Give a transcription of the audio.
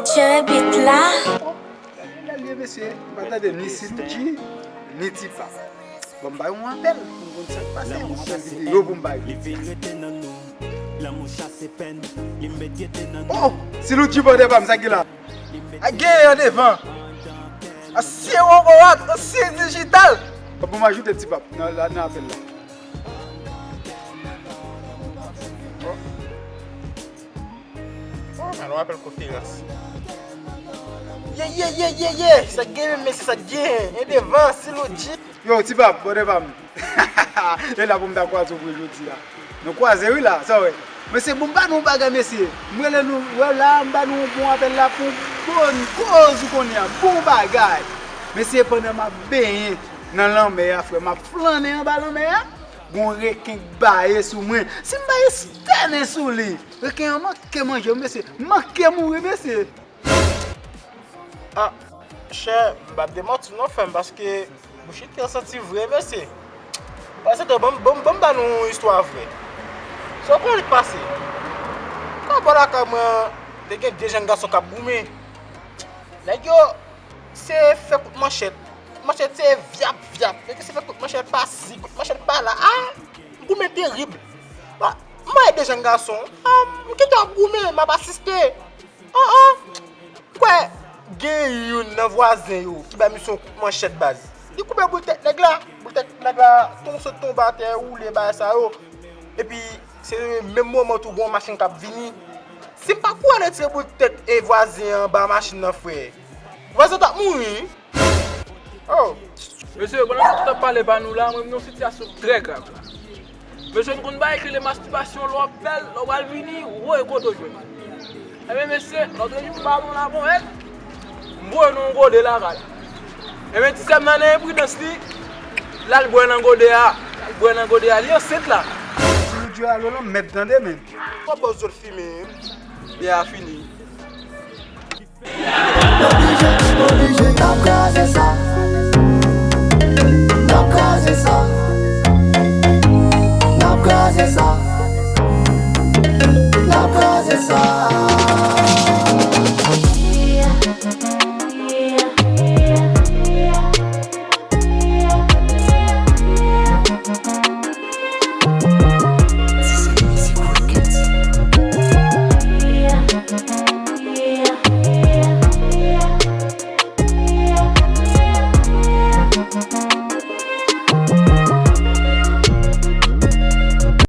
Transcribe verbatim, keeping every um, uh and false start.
Tchè bit la. Gade lè l ye mesye, m pa tande ni Siloudji, ni Ti Pap. Bon, m bay yon apèl pou m konn sa k pase, yon apèl videyo pou m bay. Oh, Siloudji bòdè pa m, sa k gen la? A gen an devan. Ansyen woworat, ansyen dijital. Bon, m ajoute Ti Pap nan, nan apèl la. Oh, alò apèl konferans. Ye, ye, ye, ye, ye! Sa gen menm, mesye, sa gen. An devan, Siloudji. Yo, Ti Pap, bòdè pa m. E la pou m ta kwaze w vre jodi a. Nou kwaze wi la, sa w wè. Mesye, bon, m ba nou yon bagay, mesye. M rele nou, wè la, m ba nou yon bon apèl la pou yon bon koz, ou konnen an, bon bagay. Mesye, pandan m ap benyen nan lanmè a, frè, m ap flannen anba lanmè a, gon reken k baye sou mwen. Si m pa estènen sou li, reken an manke manje m, mesye. M manke mouri, mesye. Ah, chè, m p ap demanti w non, frè m, paske bouch li te santi vre, mesye. Pase tan, ban m, ban m, ban m ba nou yon istwa vre. Sa w konnen k pase? Kan bò lakay mwen, te gen de jèn gason k ap goumen. Nèg yo, se fè kout manchèt. Kout manchèt se vyap, vyap. Nèg yo se fè kout manchèt pa si, kout manchèt pa la. Ah, goumen terib. Mwen e de jèn gason, ah, m gentan ap goumen, m ap asiste. Ah, ah. Kwè, gen youn nan vwazen yo ki bay misye yon kout manchèt baz. Li koupe boul tèt nèg la. Boul tèt nèg la, ton sot tonbe atè, woule bagay sa yo. Epi, se menm moman tou gon machin k ap vini. Si m pa kouri al retire boul tèt e vwazen an anba machin nan, frè, vwazen t ap mouri wi. Oh. Mesye, pandan nou tout ap pale pa nou la, mwen menm nan yon sitiyasyon trè grav la. Mesye, nou konn bay ki le mastibasyon, lè w ap fè l, lè w pral vini, woy kote w jwenn. Ebyen, mesye, lòt jou m pa bon la, bon, èk, m voye nou yon gode lakay la. Ebyen, ti sè m nan, nan enpridans li, l al bwè nan gode a. L al bwè nan gode a, li ansent la. Si nou di a lo lan mèt tande, men. Twòp bòs zòt fimen, biyè a fini. Oblije, oblije, n ap kraze sa. N ap kraze sa.